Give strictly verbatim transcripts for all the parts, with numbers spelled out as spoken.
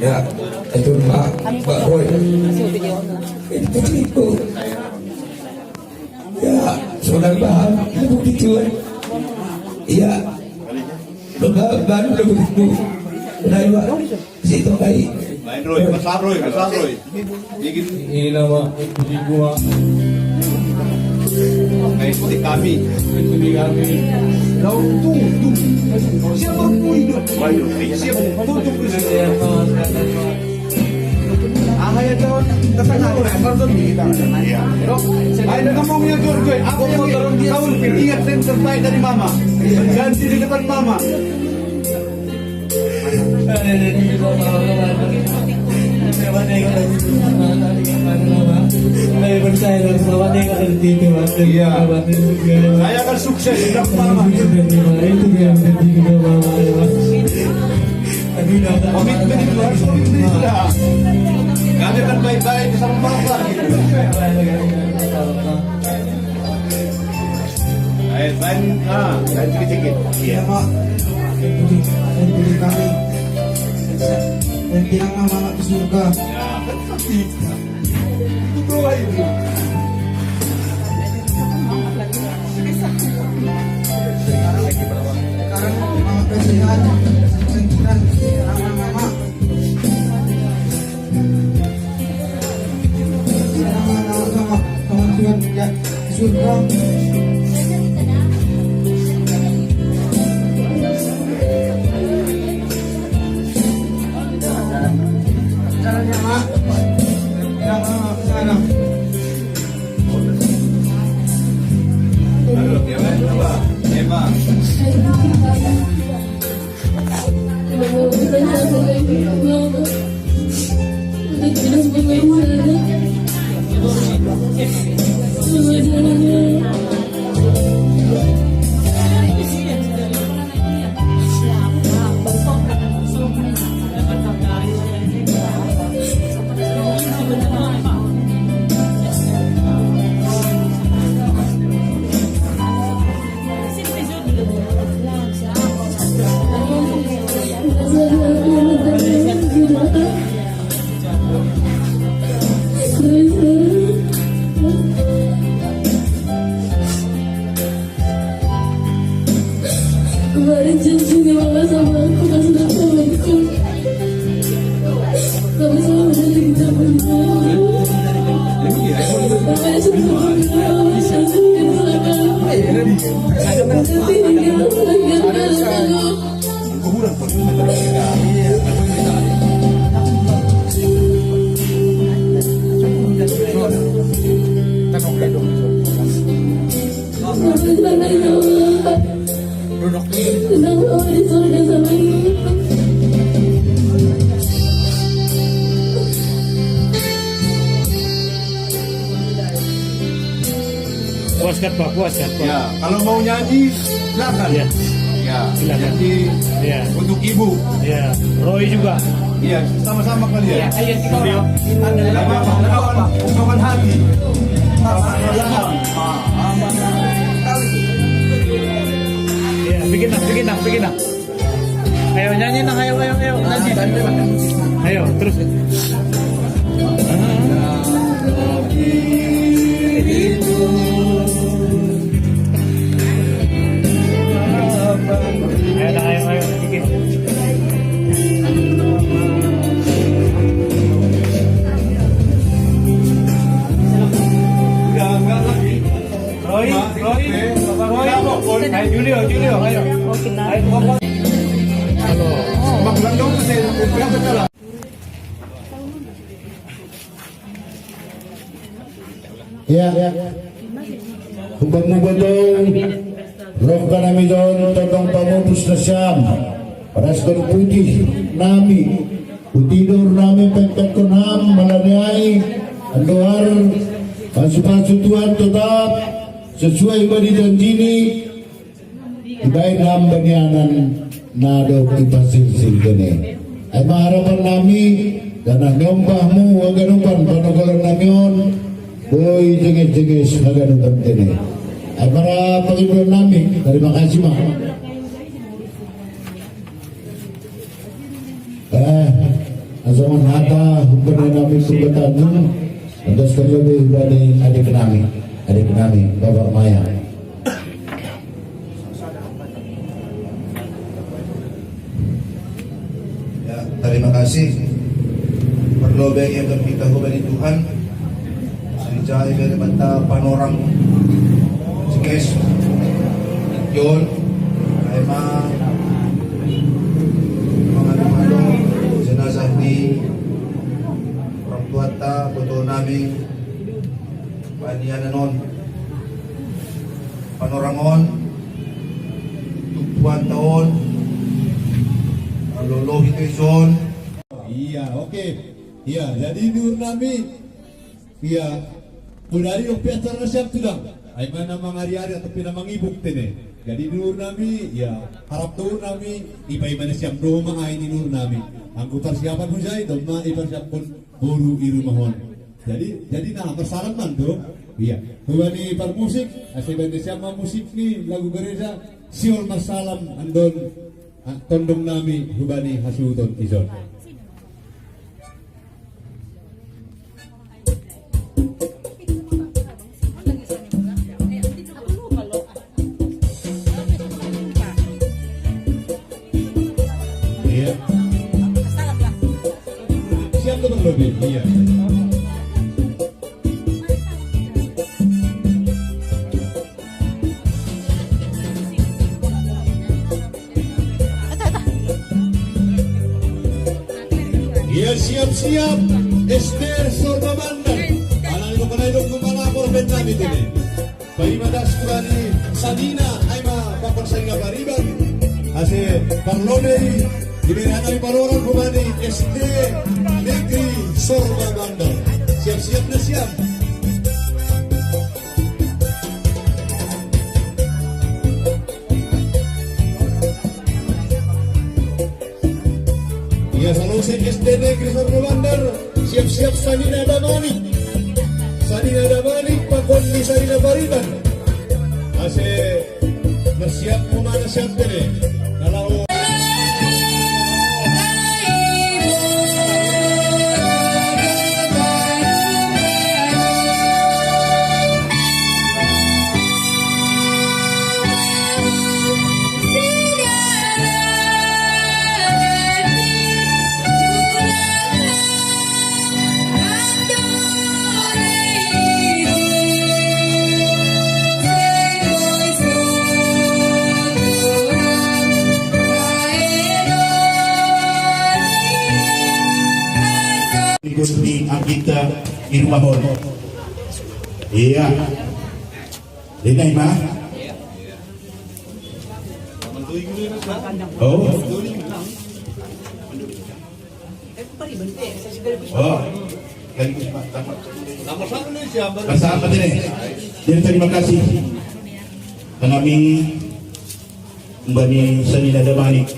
Ya, itu Pak, Pak Boy. Itu itu. Ya, saudara paham, itu begitu. Iya. Baru begitu. Nah, Pak, situ kai. Lain Roy, Mas Roy, Mas Roy. Ini nama ini gua. Nah, ikuti kami. Ikuti kami. Lalu tuh, tuh. Siapa pun itu? Siapa pun itu? Ah, ya, kawan. Kita kan harus kita. Iya. Ayo, ngomongnya jujur, apa yang kau ingat yang terbaik dari mama? Janji di depan mama. Iya. Saya akan sukses, tidak apa-apa. Komitmen itu harus komitmen itu dah. Kami akan baik-baik sama Bapak gitu. Baik, lain, ah, lain sedikit-sedikit. Iya. Pak, ikuti, ikuti kami. Dan bilang nama anak ke surga. Ya, kan seperti itu. Itu doa itu. Sekarang mama kasih hati, sentilan, nama-nama. Nama-nama, nama Tuhan, ya, surga. Jalannya, Mak. Yang, eh, sana. Kemarin janji sama mama sama aku pas udah tahu itu. Tapi sama udah dikejar polisi. Makanya sudah pulang. Tapi tinggal lagi. Kuburan pun. Iya, kuburan kita. Kita mau gendong. Puaskan, Pak, puaskan, Pak. Ya, kalau mau nyanyi, silakan. Ya. Ya, silakan. Jadi, ya, untuk ibu. Ya, Roy juga. Iya, sama-sama kali ya. Iya, iya, kita orang. Ada apa? Ada apa? Ungkapan hati. Iya, bikin, Nang, bikin, Nang, bikin, Nang. Ayo, nyanyi, Nang, ayo, ayo, ayo, nyanyi. Ayo, terus. Ayo, Nang, ayo, ayo, bikin. Roy, Roy, Bapak Roy. Ayo, Julio, Julio, ayo. Halo. Ya. Hubang mubotong, roh kanami don, totong pamupus na siam, ras putih nami, utidur nami pekpek konam, malaniai, andoar, pasu-pasu Tuhan tetap, sesuai badi janjini, ibaen ham banianan, nado ipasirsir kene. Ai ma harapan nami, karena nyombahmu, angga nopan panogolan nami on, boi jeges-jeges haganupan kene. Ai ma ra pangidoan nami, terima kasih ma. Eh, Dengan hata hukum nami purgatanna, untuk sekali lebih dari adik nami, adik nami, Bapak Maya. Ya, terima kasih. Parlobei anggianna hubani Tuhan. Sijai bere banta panorang. Cikes. John. Aima. Mangadu-adu. Jenazah ni orang tuata, boto nami. Paniananon. Panorangon, tumpuan taon, lolohi taison. Iya, oke. Iya, jadi dulur nami, iya, udah di opi acara siap tulang. Aima na mangariari atau pina mangibuk tene. Jadi dulur nami, iya, harap dulur nami, ipa imana siap doma ai ni dulur nami. Anggo persiapan hujai, doma ipersiapkan boru i rumah on. Jadi, jadi na, marsalam ma tu. Iya. Hubani parmusik, asa ibaen siap ma musik ni lagu gereja, siol marsalam andon, ah, tondong nami hubani hasuhuton ijon. Iya. Siap tuh, Bang Robi. Iya. Iya, siap-siap. Ester Sorba Bandar. Anak itu kena hidup kepala korban kami tuh nih. Paima das hubani sanina, aima pakon sanina pariban. Asa parlobei, diberehon nami parorot hubani S D Negeri Sorba Bandar. Siap-siap na siap. Iya, salose S D Negeri Sorba Bandar, siap-siap sanina damanik. Sanina damanik, pakon ni sanina pariban. Asa, na siap ma na siap tene. Na laho. Ikut di Agita Irwahon. Iya. Ini mah. Oh. Oh. Lagi Mas, tambah. Tambah satu nih, siapa? Bahasa apa nih? Jadi terima kasih. Kanami umbani sanina damanik.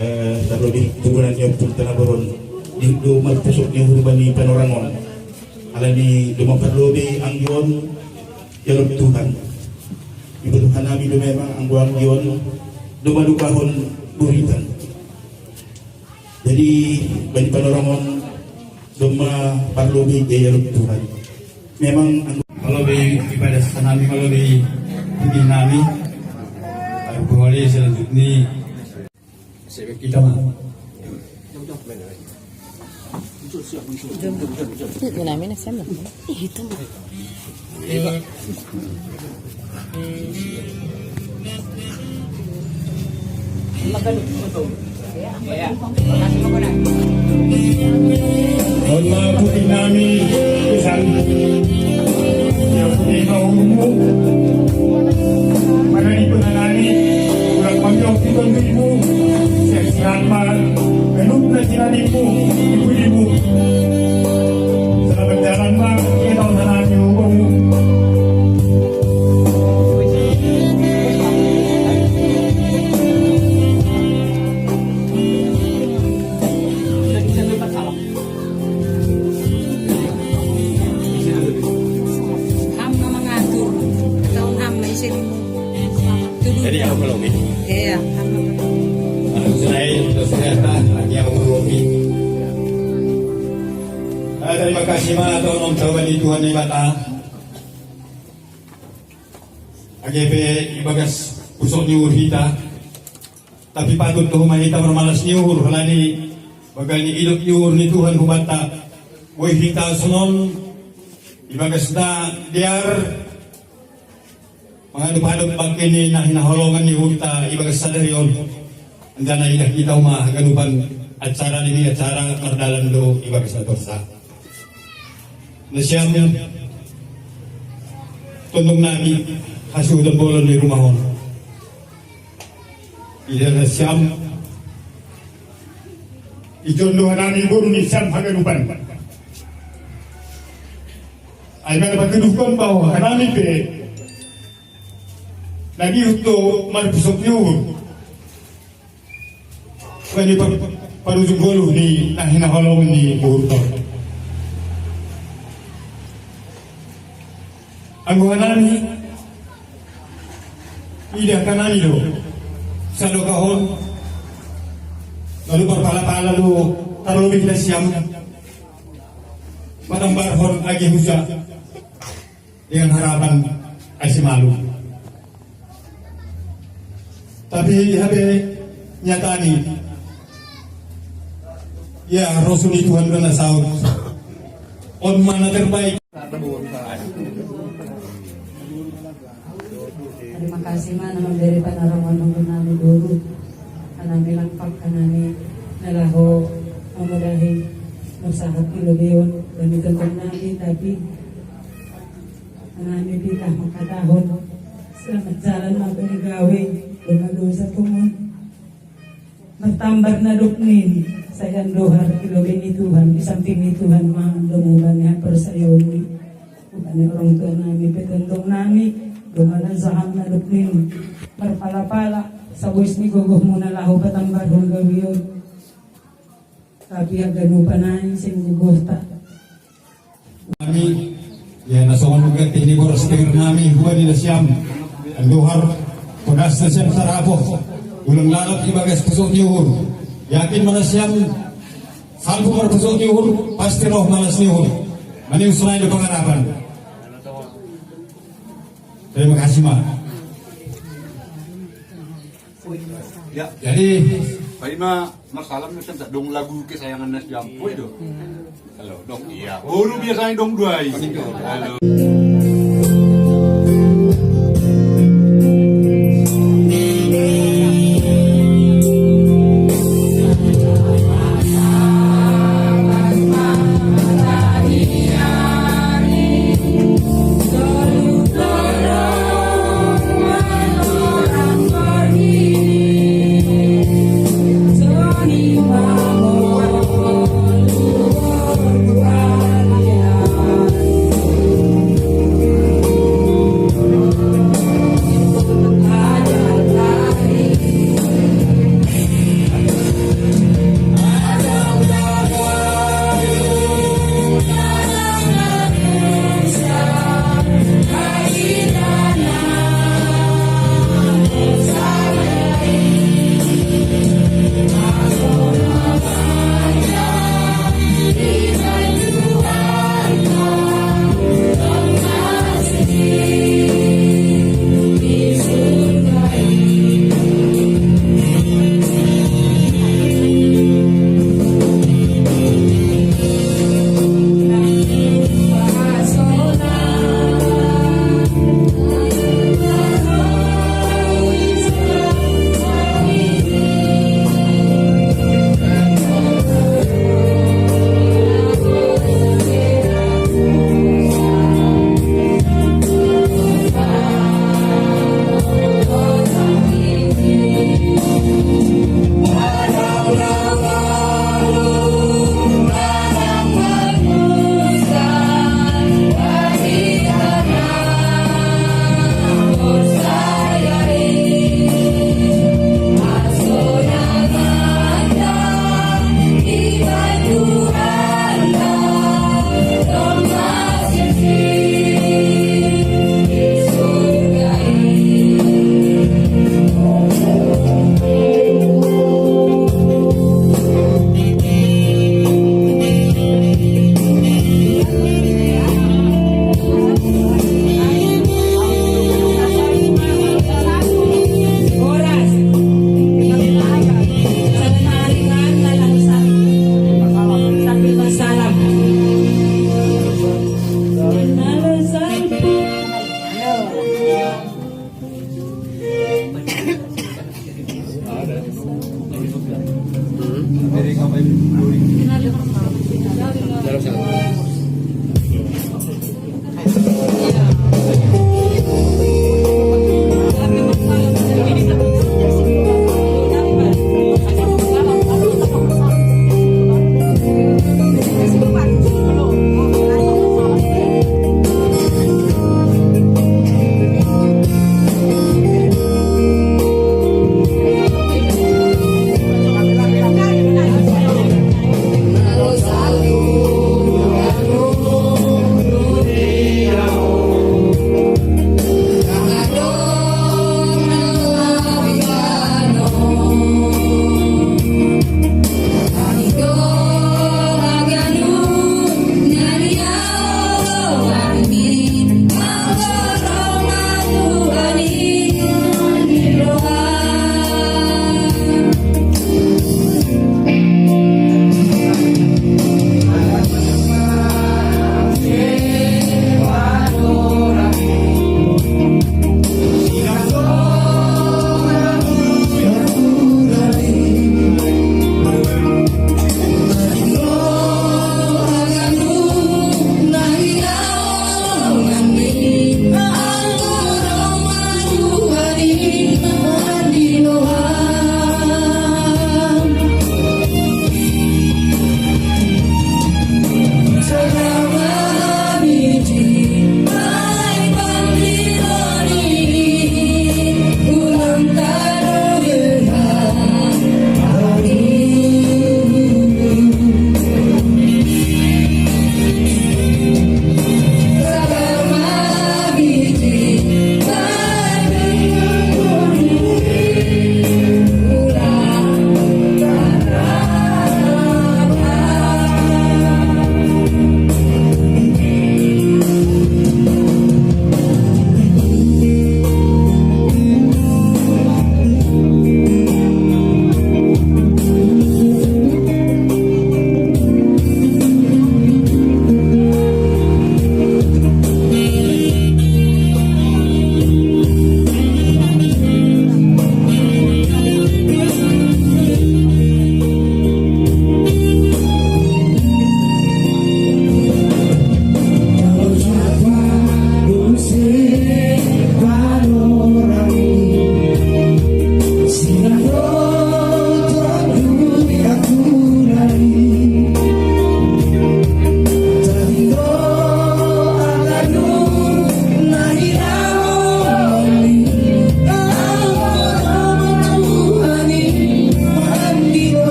Eh, terlebih tugunan yang pun telah boron di do marpusuk yang urbani panorangon. Alani do mamparlobei anggion ya Rob Tuhan. Ibu Tuhan nami do memang anggo anggion do madukahon buritan. Jadi bani panorangon do mamparlobei ya Rob Tuhan. Memang anggo parlobei ibadah sanami, parlobei putih nami. Ayo kembali selanjutnya. Kita mah. Itu namin na siya. Ih, itu mah. Magano ito? Mohon maaf po din namin, isang Yang punya kaummu, mana itu nanani, kurang panggil kita ibu, sehat-sehat, Pak. Peluk na kinanipu, ibu-ibu. Selamat jalan, Pak. Kita tahu nanani, ibu. Ham na mangatur. Taon ham na ise ni mu. Jadi, aku lobi. Iya, ham na mangatur. Aku senai, terus ternyata, lagi aku lobi. Tarima kasih ma aton on tauban ni Tuhan Naibata. Age pe ibagas pusok ni uhur hita, tapi patut do homa hita marmalas ni uhur, halani bagi ni idop ni uhur ni Tuhan hubanta. Boi hita songon ibagas na dear mangadopadop bangke ni na hinaholongan ni uhurta ibagas sadari on. Anjaha idah hita homa haganupan acara ni, acara mardalan do ibagas na torsa. Nasiam, tondong nami, hasuhuton bolon ni rumah on. Idah nasiam, ijon do hanami boru ni siam haganupan. Ai mana patuduhkon bahwa hanami pe na dihut do marpusok ni uhur. Bani par-, parujung goluh ni na hinaholongan ni uhurta. Anggo hanami, idah hanami do sadokahon, lalu parpalapala do, tarlobih nasiam patambarhon age huja dengan harapan asi malu. Tapi hape nyata ni, ya, rosul ni Tuhan do na saut. On ma na terbaik. Terima kasih ma na mambere panarongan nami dulu. Hanami langkap, hanami na laho mamodahi, marsahat ni lobion, dan itu nami, tapi hanami pitah mangkatahon, selamat jalan ma bani gawe, doma dosa tumon. Martambar na dok nin, sai andohar di lobei ni Tuhan, di samping ni Tuhan ma domu bani haporsayaon ni. Bani orang tua nami, petondong nami, doma na saham na dok nin. Marpalapala, sabois ni gogohmu na laho patambarhon gaweon. Tapi haganupan nai sing gogohta. Nami, ya, na songon mengganti ni boras teger nami, hua ni nasiam. Andohar, podas nasiam sarapoh. Ulang lalap ibagas pusok ni uhur. Yakin ma nasiam, salpu marpusok ni uhur, pasti roh malas ni uhur. Mani usnai do pangarapan. Terima kasih, ma. Ya. Jadi, paima marsalam na siam, dong lagu kesayangan nasiam. Boi do. Halo, dong. Iya. Baru biasanya dong duai. Halo.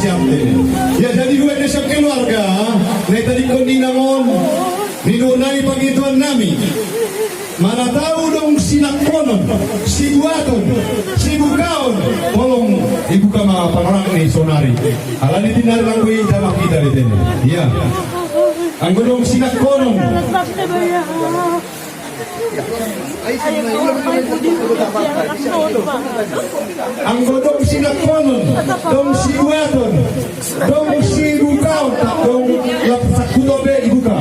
Siap deh. Ya, jadi hubani siap keluarga, na tadi kondinangon, di luar nami pangituan nami. Mana tahu dong sinakkonon, sibuaton, sibukaon, tolong dibuka ma panorang ni sonari. Alani tinari langkui jama kita di sini. Ya. Anggo dong sinakkonon. Anggo dong sinakkonon, dong sibuaton, dong sibukaon, dong lapisan kuto pe dibuka.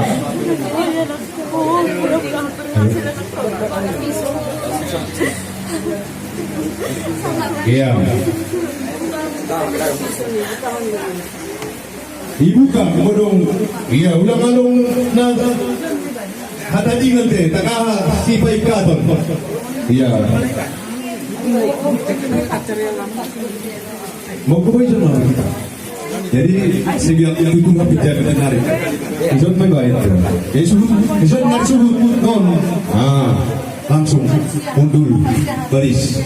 Iya. Dibuka, anggo dong. Iya, ulang along na hatadingan te, taka sipaikaton. Iya. Mau ke boy sama kita. Jadi, sebiar itu tuh tapi jangan menarik. Ison main baik. Ya, suhut, ison mari suhut. Non. Ah, langsung mundur. Baris.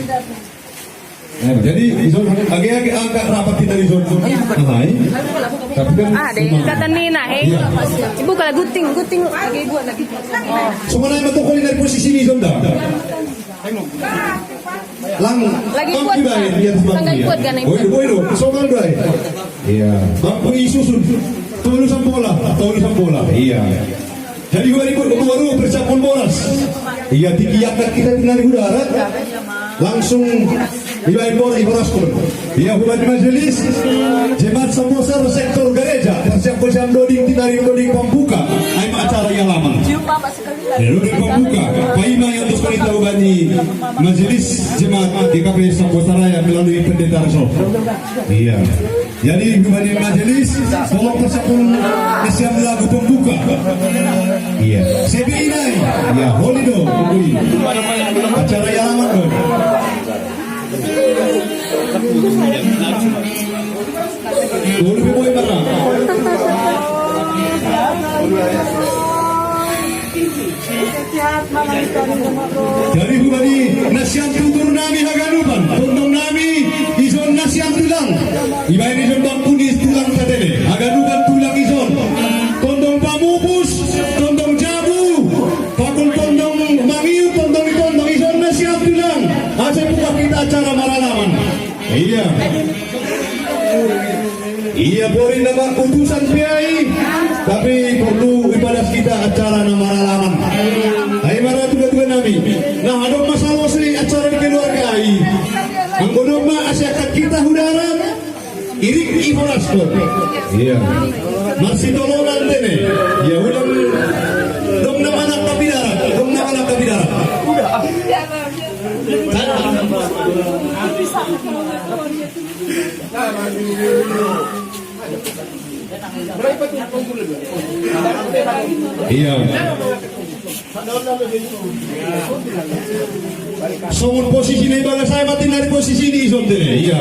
Nah, jadi ison age-age angkat rapat kita di zona. Nah, tapi kan Ah, deh, cuma kata Nina, hei. Iya. Ibu kalau guting, guting lagi buat lagi. Semua naik betul kali dari posisi ini, Zonda. Lang, Lagi bang kuat, kita Pak. Ini, dia tuh Sangkan bang, kuat, iya. Gak naik. Boy, boy, lo, soal dua, ya. Iya. Bang, pergi susun. Tulisan bola, tulisan bola. Iya. Jadi dua ribu dua puluh persiapan boras. Iya, tinggi angkat kita di nari udara. Langsung ibain bola, ibaras pun. Iya, hubani majelis. Jemaat Samosir sektor gereja. Persiapan jam doding di nari doding pembuka. Ai acara yang lama. Ya, doding pembuka. Paima yang terus kita hubani majelis jemaat G K P Samosir Raya melalui pendeta Reso. Iya. Jadi, hubani majelis, tolong persepuluh kesiam lagu pembuka. Iya. Sebi inai. Ya, holido. Acara yang lama, dong. Boleh boy mana? Dari hubani na sian tutur nami haganupan, tondong nami ison na sian tulang. Ibaen ison bangku ni tulang tatene, haganupan tulang ison. Tondong pamupus, tondong jabu, pakul tondong mangiu, tondong i tondong ison na sian tulang. Asa buka kita acara maralaman. Iya. Iya, boring nama utusan piai, tapi perlu ibadah kita acara nama ralaman. Hai mara tuga-tuga nami. Nah, adong masalah sih acara di keluarga ai. Anggo dong ma asyarakat kita hudara, irik ihoras ko. Iya. Masih tolongan dene. Ya ulang dong nama anak tapi darat, dong nama anak tapi darat. Iya. Songon posisi na ibaga saya mati dari posisi ini ison deh. Iya.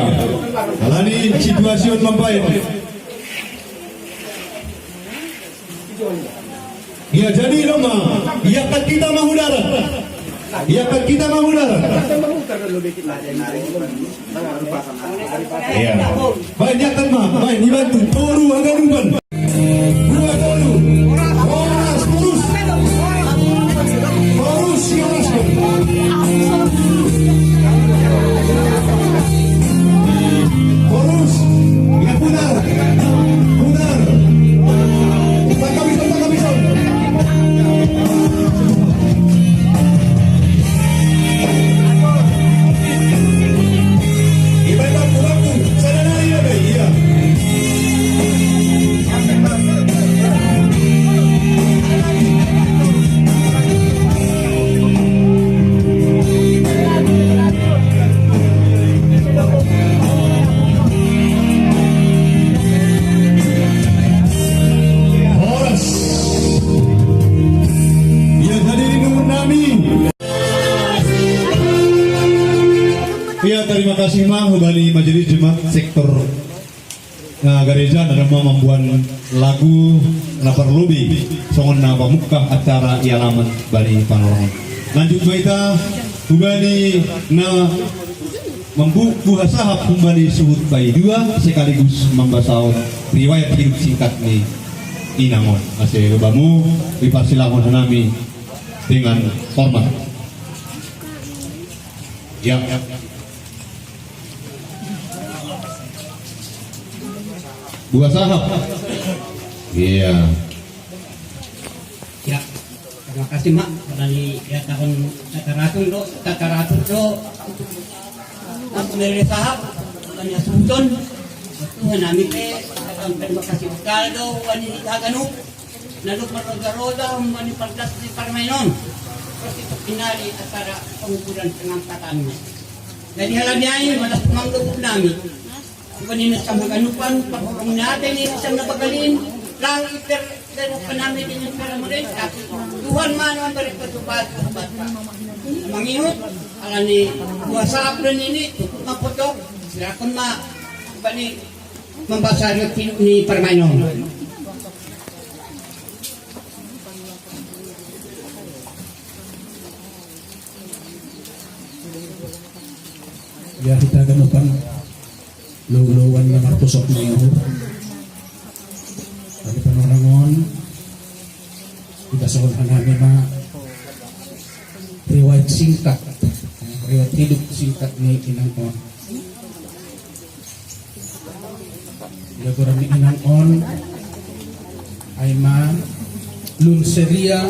Alani situasi on mampai. Iya, jadi lo ma, iya, kan kita mau darat. Iya, kan kita mau darat. Iya. Baik, dia kan ma, baik, dibantu. Toru, agak lupa. Dua, toru. Horas, terus. Horas, ya, horas. Terus. Ya, putar. Putar. Tangkap itu, tangkap itu. Ibai bangku, bangku. Sana nari, ya, Bay. Iya. Horas. Ya, jadi ini menurut nami. Ya, terima kasih, Mang, hubani majelis jemaat sektor, nah, gereja na dong ma mamboan lagu na parlobi songon na pamungka acara i alaman bani Panorang. Lanjut ma hita hubani na Mambuhasahap humbani suhut baidua sekaligus mambasaon riwayat hidup singkat ni inang on. Ase bamu, diparsilahon hanami dengan hormat. Ya. Buhasahap. Iya. Ya, terima kasih, Mak. Dari ya tahun tataratur do, tataratur do. Aku dari sahab, bukannya sultan. Tuhan nami te, terima kasih bekal do, wani aganu. Nadok marroga-roga, wani pardas di parmainon. Terus itu pinari acara penguburan penangkatannya. Jadi halaniai, malas pemanggung nami. Iban ni na siam haganupan, parholong ni ate ni na siam na bagaliin, lalu iter dan panami dengan cara mereka. Tuhan mana memberi petunjuk buat mangihut, alani kuasa apa ini, cukup mapoto, silakan ma, bani membaca ni permainan. Ya, kita haganupan. Lolowan na markosok na yun. Padi panorangon, kita soal hanami ma riwayat singkat, riwayat hidup singkat ni inang on. Ya, goran ni inang on, ai ma Lunseria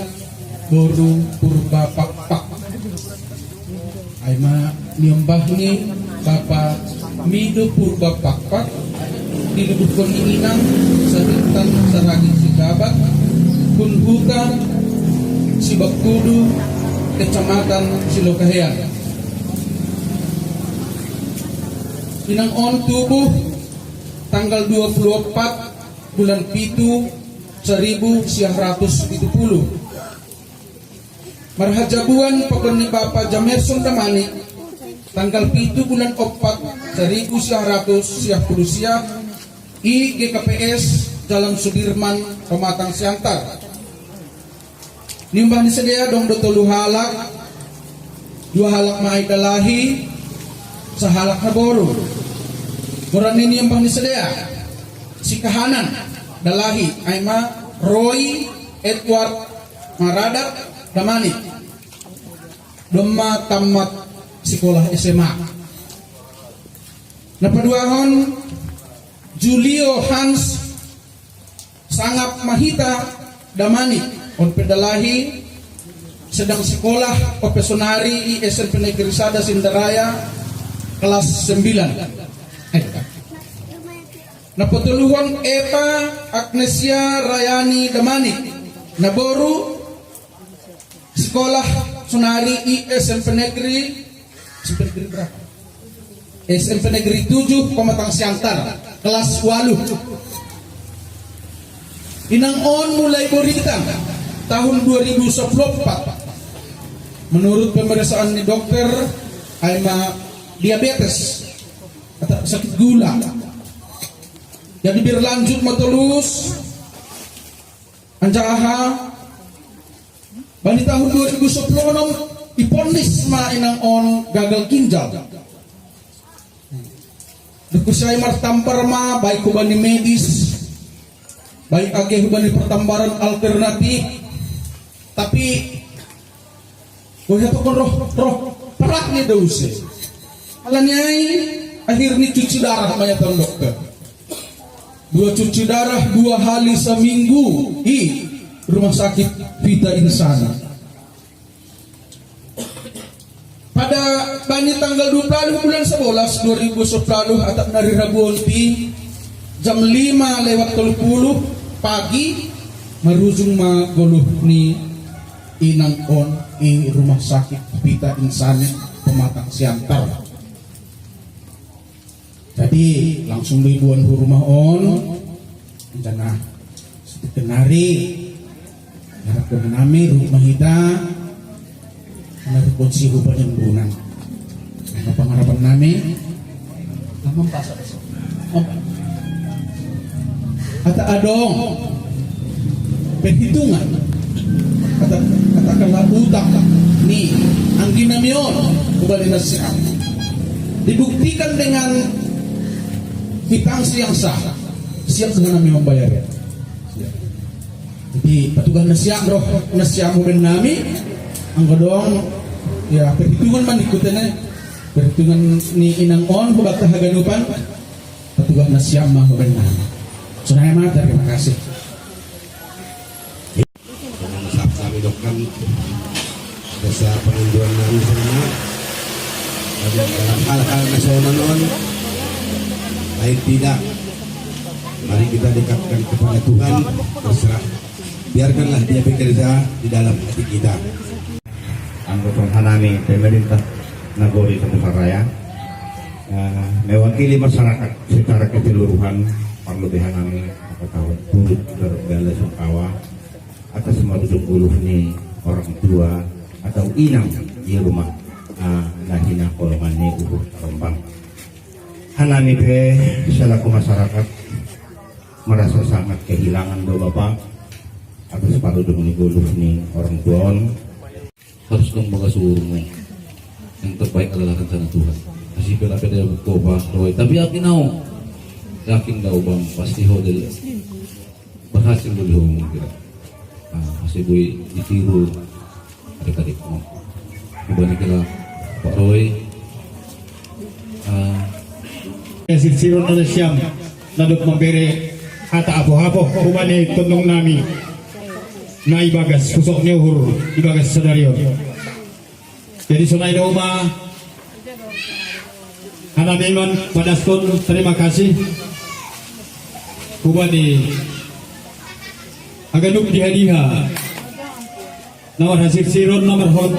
boru Purba Pakpak. Ai ma niombahni Bapa Mido Purba Pakpak, dilubuhkon ni inang sarintan saragin sigabat, hun huta Sibakkudu, Kecamatan Silokahean. Inang on tubuh tanggal dua puluh empat bulan pitu, saribu siah ratus pitu puluh. Marhajabuan pakon ni Bapa Jamerson Damanik, tanggal pitu bulan opat, saribu siah ratus siah puluh siah, i G K P S Jalan Sudirman, Pematang Siantar. Niombah ni sidea adong do tolu halak, dua halak ma ai dalahi, sahalak ma boru. Goran ni niombah ni sidea, si kahanan, dalahi, ai ma Roy Edward Maradat Damanik. Domma tamat sikolah S M A. Na paduahon Julio Hans Sangap Mahita Damanik, on pe dalahi, sedang sikolah ope sonari i S M P Negeri Sada Sindaraya, kelas sembilan. Eh, na patoluhon Epa Agnesia Rayani Damanik, na boru sikolah sonari i S M P Negeri, S M P Negeri berapa? S M P Negeri tujuh Pematang Siantar, kelas waluh. Inang on mulai boritan tahun dua ribu sepuluh empat. Menurut pemeriksaan ni dokter, ai ma diabetes, atau sakit gula. Jadi berlanjut ma tolus, anjaha bani tahun dua ribu sepuluh onom, iponis ma inang on gagal ginjal. Dohot sai martampar ma, baik hubani medis, baik age hubani pertambaran alternatif, tapi boya tokon roh, roh, parak ni do use. Alani ai, akhirnya cuci darah ma ia, tondok ke. Dua cuci darah dua hari seminggu di rumah sakit Vita Insana. Pada bani tanggal dua puluh bulan sebelas dua ribu sepuluh, atap nari Rabu onti, jam lima lewat tolu puluh pagi, marujung ma goluh ni inang on i rumah sakit Vita Insana, Pematang Siantar. Jadi langsung do iboan hu rumah on, rencana seperti nari, harapkon nami rumah hita, harapkon si hu panimbunan. Apa pengharapan nami? Apa pasal? Ata adong perhitungan, kata, katakanlah utang ni anggi nami on hubani nasihat. Dibuktikan dengan kwitansi yang sah. Siap dengan nami mambayar. Jadi, patugahan na siam roh, na siam huben nami, anggo adong, ya, perhitungan ma ningkutena, perhitungan ni inang on, hubakta haganupan, patugahan na siam ma huben nami. Sonai ma, terima kasih. Sama-sama kami doakan jasa pengunduan nami sana. Dan dalam hal-hal nasional, lain tidak, mari kita dekatkan kepada Tuhan, terserah. Biarkanlah Dia bekerja di dalam hati kita. Anggota hanami pemerintah Nagori Samosir Raya, eh, mewakili masyarakat secara keseluruhan, parlu hanami mangkatahon turut berbela sungkawa atas marujung goluh ni orang tua atau inang di rumah, ah, na hinaholongan ni Uhur Rembang. Hanami pe selaku masyarakat merasa sangat kehilangan do Bapak atas parujung ni goluh ni orang tua on. Harus dong bagas umurmu. Yang terbaik adalah rencana Tuhan. Masih pela pede ko ba roi. Tapi yakin au. Yakin dau bang pasti ho jadi berhasil lebih ho mungkin. Ah, masih bui ditiru adik-adik mau. Bukan kira Pak Roy. Ah, Sirsiron ada siam. Nadok mambere hata apo-apo hubani tondong nami. Na ibagas pusok ni Uhur ibagas sadarion. Jadi sonai do ma hanami man padaskon terima kasih hubani haganup diha-diha na marhasirsiron na marhot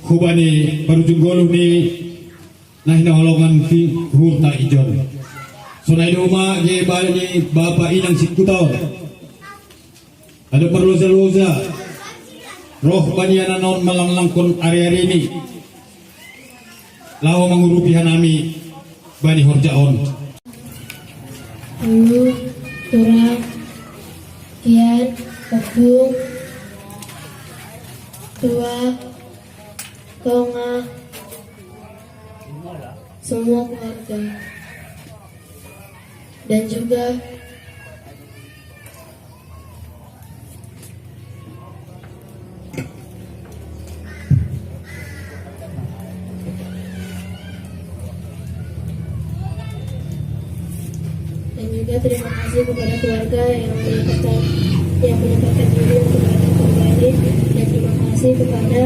hubani parujung goluh ni na hinaholongan ni Uhurta ijon. Sonai do ma ge bani bapa inang sikuton. Ada parloja-loja roh bani anak on malanglangkon ari-ari ni laho mangurupi hanami bani horja on. Ulu, turak, kian, tepung, tua, tonga, semua keluarga. Dan juga Dan juga terima kasih kepada keluarga yang menyempatkan yang menyempatkan diri untuk datang kembali, dan terima kasih kepada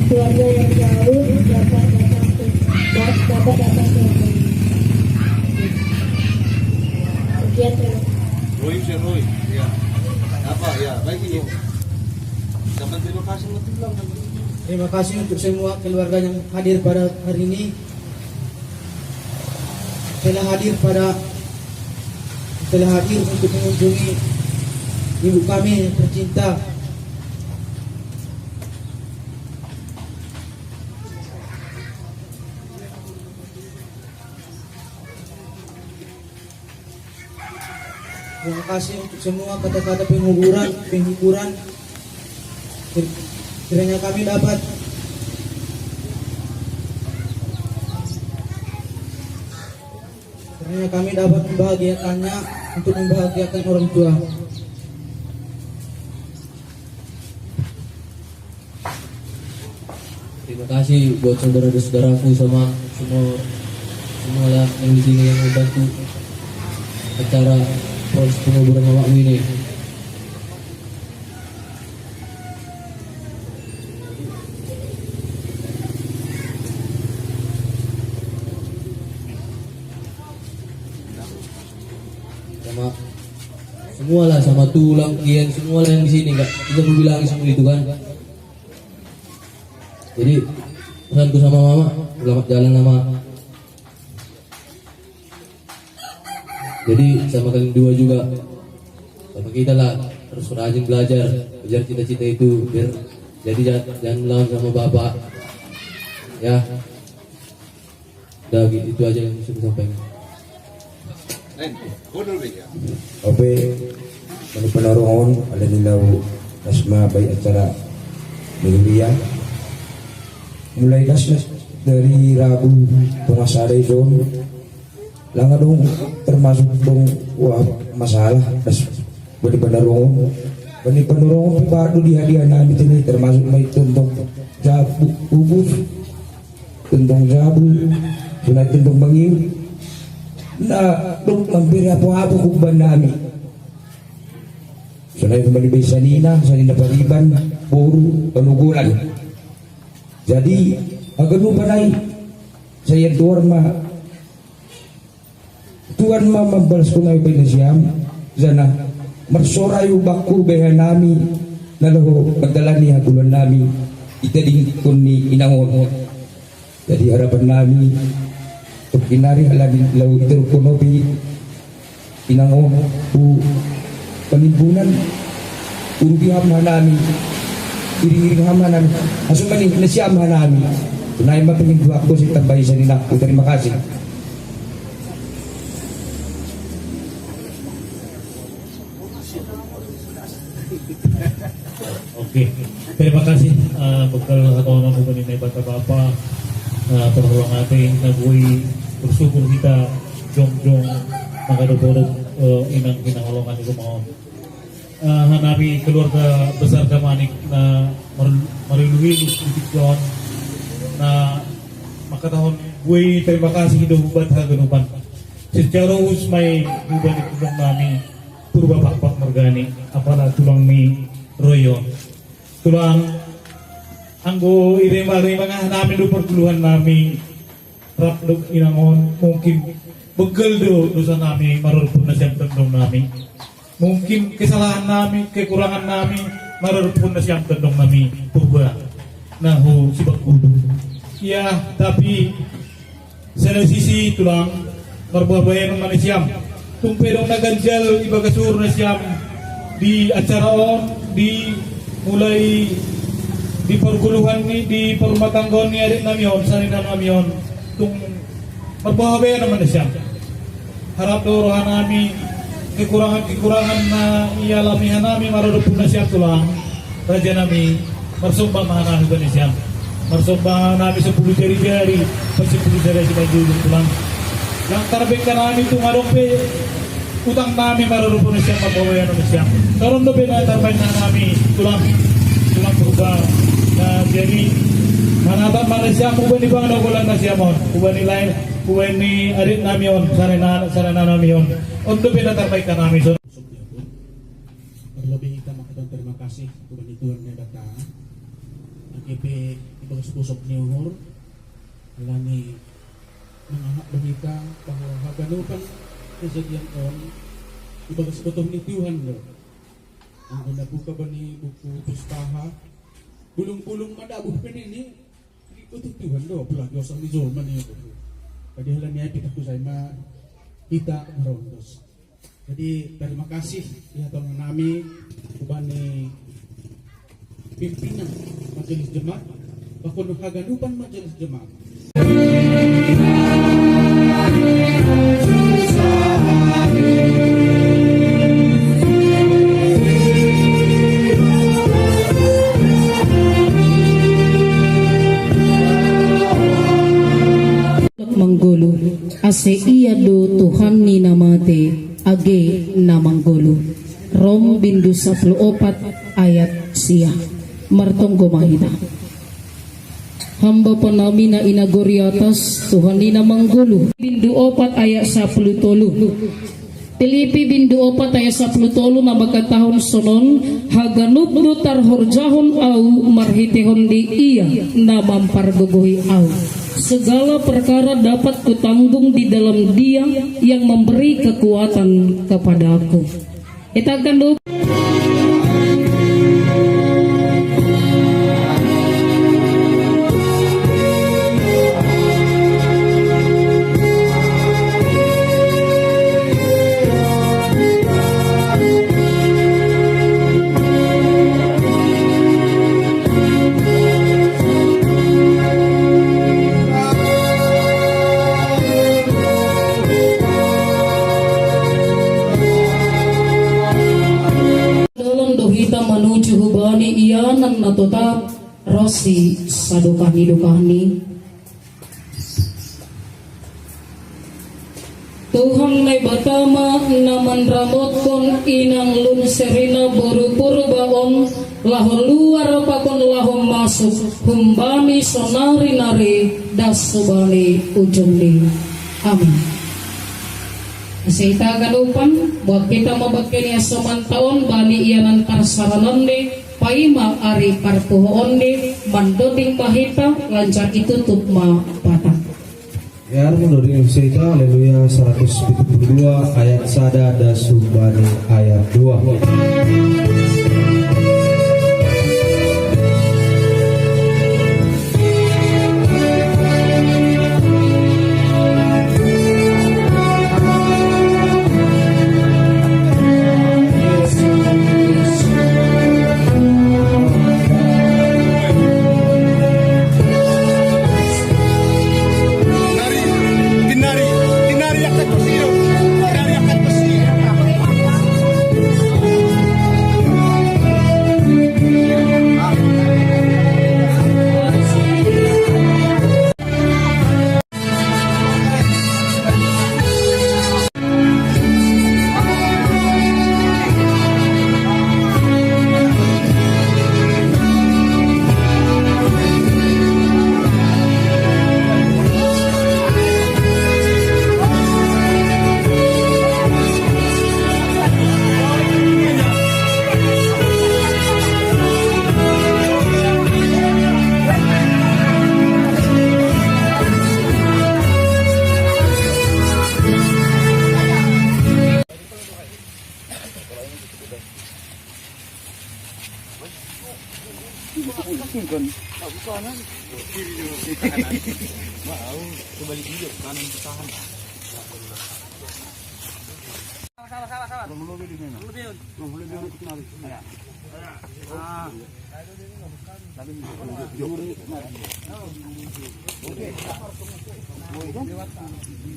keluarga yang jauh dapat datang ke dapat datang ke rumah. Sekian, terima kasih. Roy, si Roy. Ya. Apa? Ya, baik ini. Ucapan terima kasih untuk bilang. Terima kasih untuk semua keluarga yang hadir pada hari ini. Telah hadir pada telah hadir untuk mengunjungi ibu kami yang tercinta. Terima kasih untuk semua kata-kata penghiburan, penghiburan. Kir- Kiranya kami dapat, kiranya kami dapat membahagiakannya untuk membahagiakan orang tua. Terima kasih buat saudara-saudaraku sama semua semua lah yang di sini yang membantu acara proses penguburan mamaku ini. Sama semua lah, sama tulang kian semua lah yang di sini, nggak bisa ku bilang semua itu kan. Jadi pesanku sama mama, selamat jalan sama. Jadi sama kalian dua juga, sama kita lah, harus rajin belajar, kejar cita-cita itu biar jadi jangan, jangan melawan sama bapak. Ya. Udah, itu aja yang bisa saya sampaikan. Ope, manu panaruhon ala ni laho las ma bai acara mihurian. Mulai las, las. Dari Rabu penguasa ada itu, langa dong, termasuk dong, wah, masalah das bani panarongon, bani panarongon pibadu di hadiah nami tini, termasuk mai tuntong jabu ubus, tuntong jabu, sunai tuntong bangiu. Na dong mampiri apo-apo kuban nami. Sunai kuban di sanina, sanina pariban, boru, panugulan. Jadi aganupan ai, saya tuar ma Tuhan ma mambalas kunai bai nasiam, zana marsorai ubaku beha nami, na laho manjalani hagoluhan nami, ita dingkon ni inangon. Jadi harapan nami, tu kinari halani lau ita rukonopi inangon, tu panimbunan, urugi ham hanami, iring-iring ham hanami, asumani nasiam hanami. Tunai ma panimbuanku si tambahi sanina. Terima kasih. Oke, terima kasih. Uh, bekal atau anak bukan ini baca bapa uh, pertolongan ate na bui bersyukur kita jongjong maka dopodok uh, inang inang olongan itu mau uh, hanami keluarga besar Damanik na mariluilu di John na maka tahun bui terima kasih do buat haganupan secara usmai bukan itu nami Purba Pakpak mergani, apala tulang ni royo. Tulang anggo irema-rema nami do perguluhan nami rap do inangon mungkin begel do dosa nami marorpun na siam tendong nami. Mungkin kesalahan nami, kekurangan nami marorpun na siam tendong nami purba. Nahu sibak kudu. Ya, tapi Sada sisi tulang marbuah-buahan manisiam. Tung pe dong na ganjal ibagas uhur nasiam di acara on di mulai di perguluhan ni di perumah tangga ni adik nami on, sarina nami on. Tung marbuah-buahan manisiam. Harap do roha nami kekurangan-kekurangan na ialami hanami marodop na siap tulang. Raja nami, marsomba ma hanami bani siam. Marsomba hanami sepuluh jari-jari, pas sepuluh jari si baju tulang. Yang tarbek hanami tu ngadong pe utang nami marodop na siam, mabawa hanami siam. Toron do pe na tarbek hanami tulang. Tulang berubah. Nah, jadi manatap mana siam ubah di bang dogolan na siam on. Ubah nilai, ubah ni arit nami on, sarana sarana nami on. On do pe na tarbek hanami so. Terlebih kita mengatakan terima kasih kepada Tuhan Naibata. Akipi ibagas pusok ni uhur, alani mangahap bahita bahwa haganupan kejadian on ibagas botoh ni Tuhan do. Anggo na buka bani buku Pustaha, bulung-bulung madabuh penini di botoh Tuhan do, apalagi osang di zaman ni. Jadi halani ai pitah kusai ma kita marondos. Jadi terima kasih ya teman nami ubani pimpinan majelis jemaat, bahkan haganupan majelis jemaat. Manggolu, ase ia do Tuhan ni na mate, age na manggolu. Rom bindu sapuluh opat ayat sia. Martonggo mahita. Hamba panami na inagori atas Tuhan ni na manggolu. Bindu opat ayat sapuluh tolu. Pilipi bindu opat ayat sapuluh tolu na mangkatahon sonon, haganup do tarhorjahon au marhitehon di ia na mampargogohi au. Segala perkara dapat kutanggung di dalam dia yang memberi kekuatan kepadaku. Itakan do. Dalan do hita manuju hubani ianan na totap, rosi sadokahni dokahni. Tuhan Naibata ma na manramotkon inang lun Serina boru Purba on laho luar pakon laho masuk humbani sonari-nari das hubani ujungni. Amin. Ase ita ganupan, boan hita mambangkeni hasomanta on bani ianan parsaranonni, paima ari parpuhoonni, mandoding ma hita, lanjar itutup ma Batak. Ia, mandoding ise hita, haleluya, saratus pitu pulu dua ayat sada das humbani ayat dua.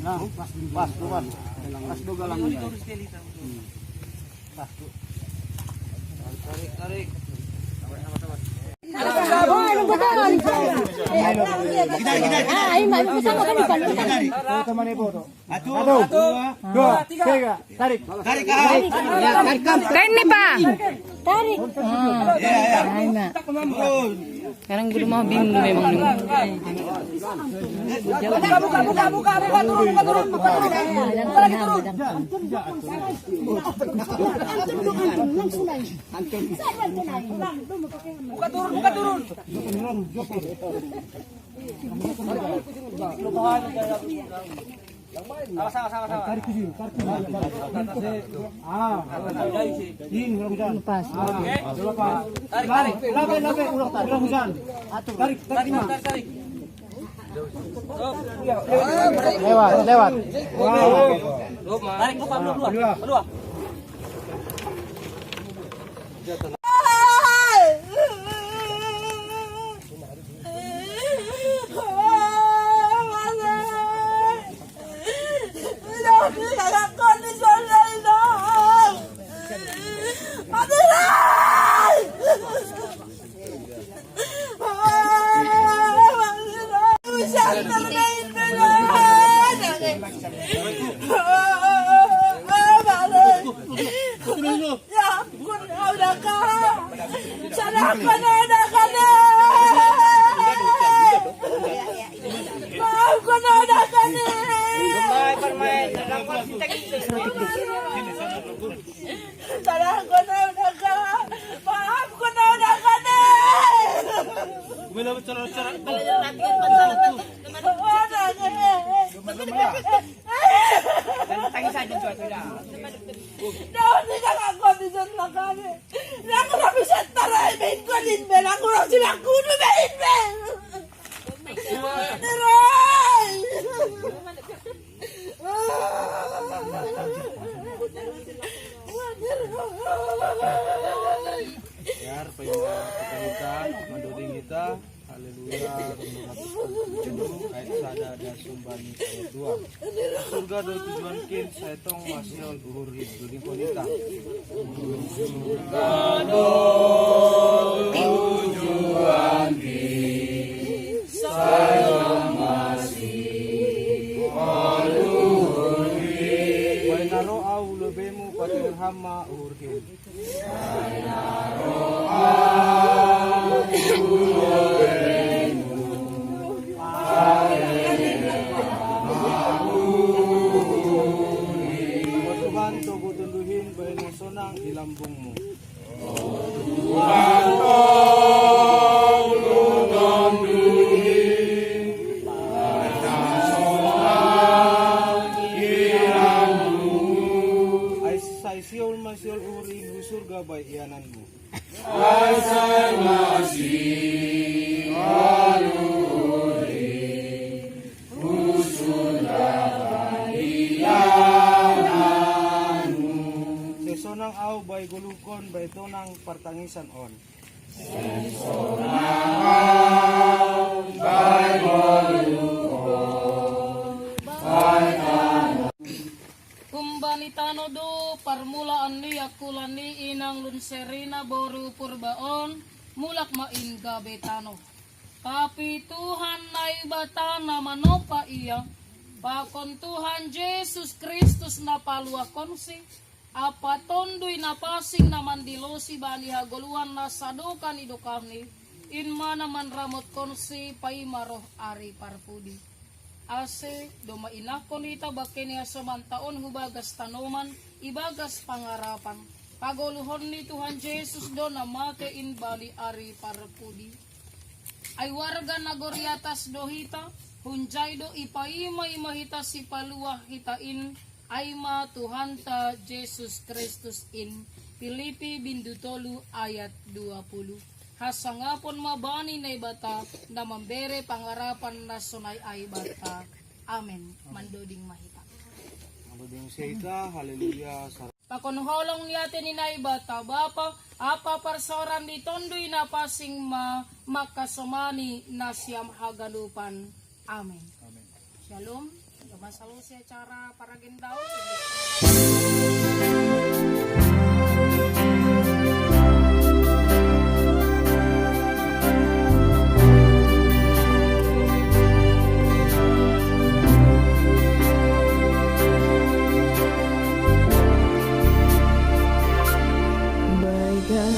Nah, pas, pas, tuh, Wan. Pas, tuh, galangnya. Pas, tuh. Tarik, tarik. Satu, dua, tiga. Tarik. Tarik, ah. Tarik, Pak. Tarik. Ah. Iya, iya. Sekarang gue mau bingung memang nih. Buka, buka, buka, buka, buka, turun, buka, turun, buka, turun. Buka lagi, turun. Buka, turun, buka, turun. Salah, salah, salah, salah. Tarik ke sini, tarik ke sini. Ah. Ini, ulang hujan. Lepas. Ah, lepas. Tarik, tarik. Lape, lape, ulang, ulang hujan. Tarik, tarik, tarik, tarik. Lewat, lewat. Tarik, lupa, belum, dua. Kedua. Ya ampun, udah kah? Sadar kena, udah kena. Maaf, kena, udah kena. Sadar kena, udah kena. Maaf, kena, udah kena. Udah kena. Tangis aja, cuy, udah. Daun ni kakak ko di sana kami. Aku dah bisa tarai main ko din bel. Aku dah sila kudu main bel. Terai. Biar pengen kita, mendoring kita. Haleluya, ayat sada dan sumbani ayat dua. Surga do tujuan kin, saetong masih luhur hid, duding ponita. Surga do tujuan kin, saetong masih luhur hid. Ulobemu patirhama uhurhin. Tuhan, togu tunduhin baino sonang ilambungmu. Ai sai siol masiol urin hu surga bai iananmu. Sesonang au bai goluhkon bai tonang partangisan on. Humbani tano do parmulaan ni akulan ni inang lunserina boru purbaon, mulak ma in gabe tano. Tapi Tuhan Naibata na manopa ia, pakon Tuhan Jesus Kristus na paluakonsi, apa tondui na pasing na mandilosi bani hagoluan na sadokan idokahni, in ma na manramotkonsi paima roh ari parpudi. Ase, doma inahkon ita bakeni hasomanta on hubagas tanoman, ibagas pangarapan. Pagoluhon ni Tuhan Jesus do na mate in bani ari parpudi. Ai warga nagori atas do hita, hunjai do ipaima-ima hita sipaluah hita in, ai ma Tuhanta Jesus Kristus in. Pilipi bindu tolu ayat dua puluh. Hasangapon ma bani Naibata na mambere pangarapan na sonai ai banta. Amen. Mandoding ma hita. Mandoding sita, haleluya. Pakon holong ni ate ni Naibata Bapa, apa parsaoran ni Tondui na pasing ma mangkasomani nasiam haganupan. Amen. Amen. Shalom. Masalusi acara paragendau. Baikkan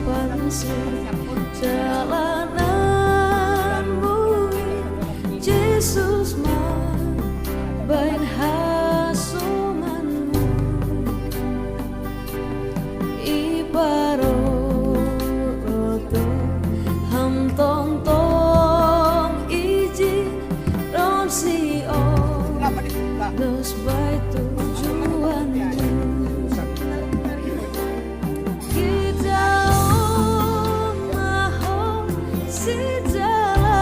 pansir jalananmu, Yesus ma bain hasonganmu. Iparo oto ham tongtong iji ronsi o dos bai tujuanmu. Kita o maho sijalanan,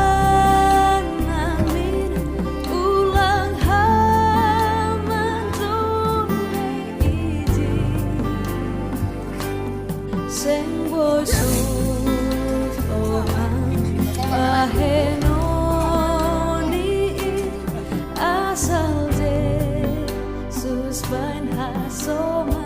ulang haman tome iji. Seng boi sut oan bahenoni, asal Jesus bain hasoma.